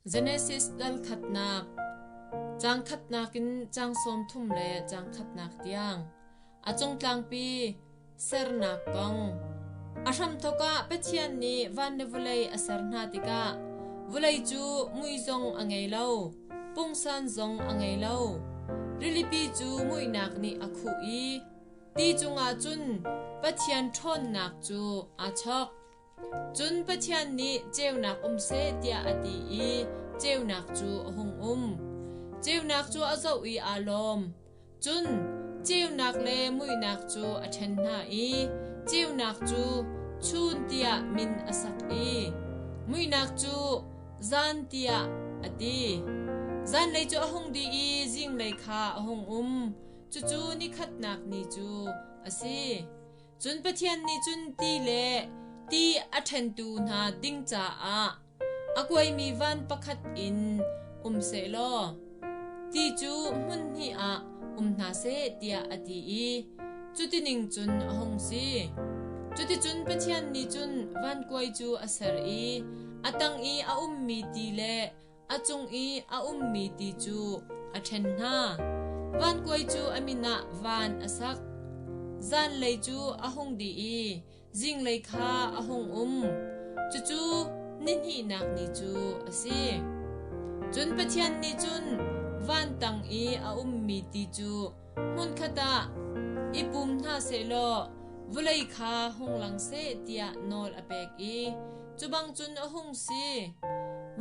Genesis dal khatnak, caang khatnak in caang 30 le caang khatnak tiang. A cungtlangpi sernak kong. A hramthawk ah Pathian nih van le vawlei a ser hna tikah vawlei cu mui zong a ngei lo, pungsan zong a ngei lo. Rilipi cu muihnak nih a khuh i ti cungah cun Pathian ṭhawnnak cu aa chawk. Cun Pathian nih ceunak um seh tiah a ti i ceunak cu a hung um. Ceunak cu a zoh i aa lawm. Cun ceunak le muihnak cu a ṭhen hna i ceunak cu chun tiah min a sak i muihnak cu zan tiah a ti. Zanlei cu a hung dih i zinglei kha a hung um. Cucu nikhatnak ni cu a si. Cun Pathian nih cun ti le ti a ṭhentu hna ding caah a kuaimi van pakhat in um sehlaw ti cu hmun hnih ah um hna seh tiah a ti i cutining cun a hung si. Cuticun Pathian nih cun van kuai cu a ser i a tang i a ummi ti le a cung i a ummi ti cu a ṭhen hna. Vankuai cu a min ah van a sak. Zanlei cu a hung dih i zinglei kha a hung um. Cucu nihnihnak ni cu a si. Cun Pathian nih cun van tang i a ummi ti cu hmunkhat ah i pum hna sehlaw vawlei kha hung lang seh tiah nawl a pek i cu bang cun a hung si.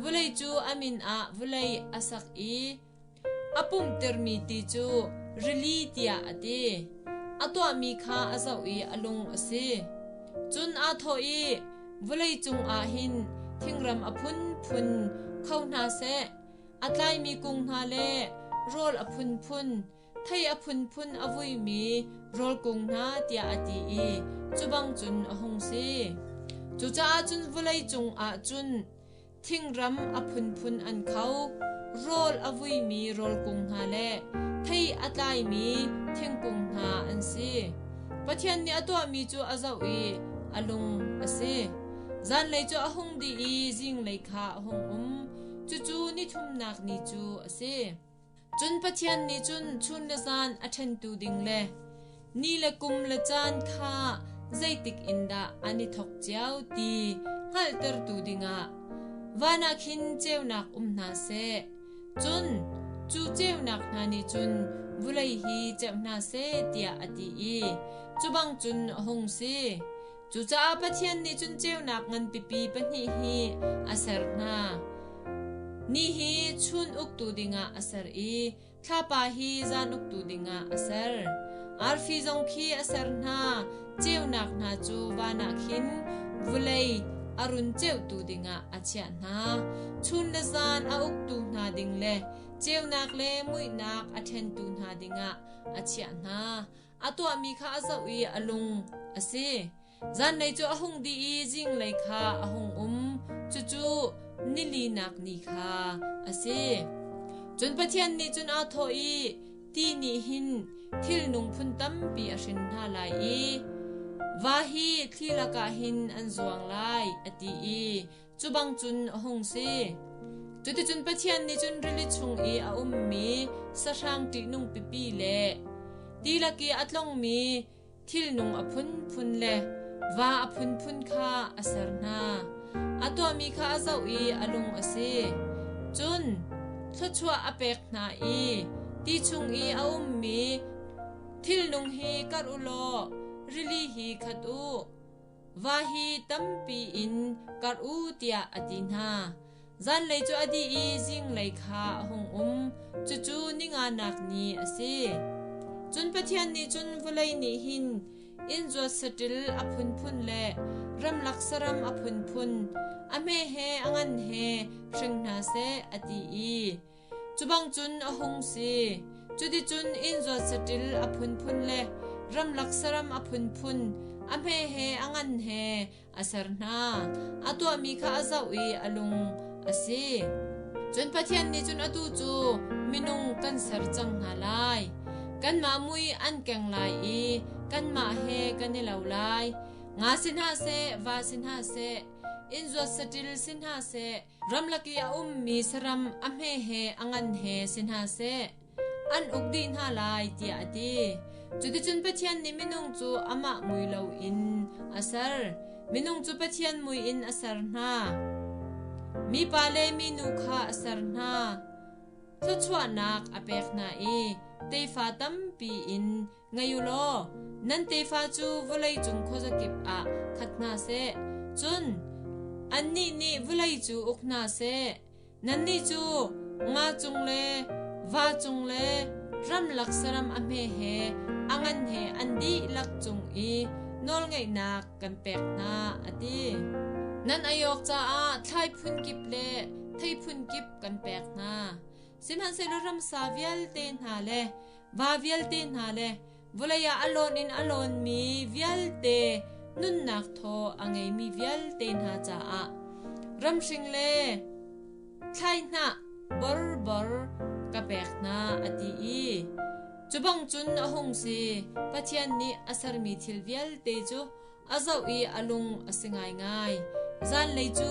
Vawlei cu a min ah vawlei a sak i a pumhtermi ti cu rili tiah a ti. A tuahmi kha a zoh i a lung a si. Cun aa thawh i, Vawlei cungah hin thingram a phunphun kho hna seh, A tlaimi kung hna le rawl a phunphun, thei a phunphun a vuimi rawl kung hna tiah a ti i cu bang cun a hung si. Cucaah cun vawlei cungah cun thingram a phunphun an kho, rawl a vuimi rawl kung hna le thei a tlaimi thingkung hna an si. Pathian nih a tuahmi cu a zoh i a lung a si. Zanlei cu a hung dih i zinglei kha a hung um. Cucu nithumnak ni cu a si. Cun Pathian nih cun chun le zan a ṭhentu ding le ni le kum le caan kha zeitik in dah an i thawk cio ti hngalhtertu dingah van ah khin ceunak um hna seh. Cun cu ceunak hna nih cun vulei hi ceuh hna seh tiah a ti i cu bang cun a hung si. Cucaah Pathian nih cun ceunak nganpipi pahnih hi a ser hna. Ni hi chun uktu dingah a ser i thlapa hi zan uktu dingah a ser. Arfi zong khi a ser hna. Ceunak hna cu van ah khin vulei a run ceuhtu dingah a chiah hna. Chun le zan a uktu hna ding le ceunak le muihnak a ṭhentu hna dingah a chiah hna. A tuahmi kha a zoh i a lung a si. Zanlei cu a hung dih i zinglei kha a hung um. Cucu nilinak ni kha a si. Cun Pathian nih cun aa thawh i, Ti nih hin thilnung phun tampi a hrin hna lai i va hi thli lakah hin an zuang lai, a ti i cu bang cun a hung si. Cuticun Pathian nih cun rili chung i a ummi sahrang ṭihnung pipi le ti lak i a tlongmi thilnung a phunphun le va a phunphun kha a ser hna. A tuahmi kha a zoh i a lung a si. Cun thluachuah a pek hna i ti chung i a ummi thilnung hi karh u law rili hi khat u. Va hi tampi in karh u tiah a ti hna. Zanlei cu a dih i zinglei kha a hung um. Cucu ninganak ni a si. Cun Pathian nih cun vawlei nih hin inn zuat saṭil a phunphun le ramlak saram a phunphun, a hme he a ngan he hring hna seh a ti i Cu bang cun a hung si. Cuticun inn zuat saṭil a phunphun le ramlak saram a phunphun, a hme he a ngan he a ser hna. A tuahmi kha a zoh i a lung a si. Cun Pathian nih cun atu cu minung kan ser cang hna lai. Kanmah mui an keng lai i kanmah he kan i lo lai. Nga si hna seh, va si hna seh, Innzuat saṭil si hna seh, ramlak i a ummi saram a hme he a ngan he si hna seh, an uk dih hna lai, tiah a ti. Cuticun Pathian nih minung cu amah mui loin a ser. Minung cu Pathian mui in a ser hna. Mipa le minu kha a ser hna. Thluachuahnak a pek hna i tefa tampi in ngei u law nan tefa cu vawlei cung khuazakip ah khat hna seh. Cun annih nih vawlei cu uk hna seh. Nannih cu nga cung le va cung le ramlak saram a hme he a ngan he an dihlak cung i nawlngeihnak kan pek hna, a ti. Nan ei awk caah thlai phun kip le thei phun kip kan pek hna. Sihmanhsehlaw ramsa vialte hna le va vialte hna le vawlei ah a lawn in a lawnmi vialte nunnak thaw a ngeimi vialte hna caah ramhring le thlaihnah borbor ka pek hna a ti i cu bang cun a hung si. Pathian nih a sermi thil vialte cu a zoh i a lung a si ngaingai. Zanlei cu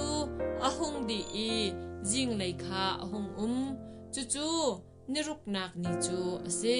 a hung dih i zinglei kha a hung um. Cucu niruknak ni cu a si.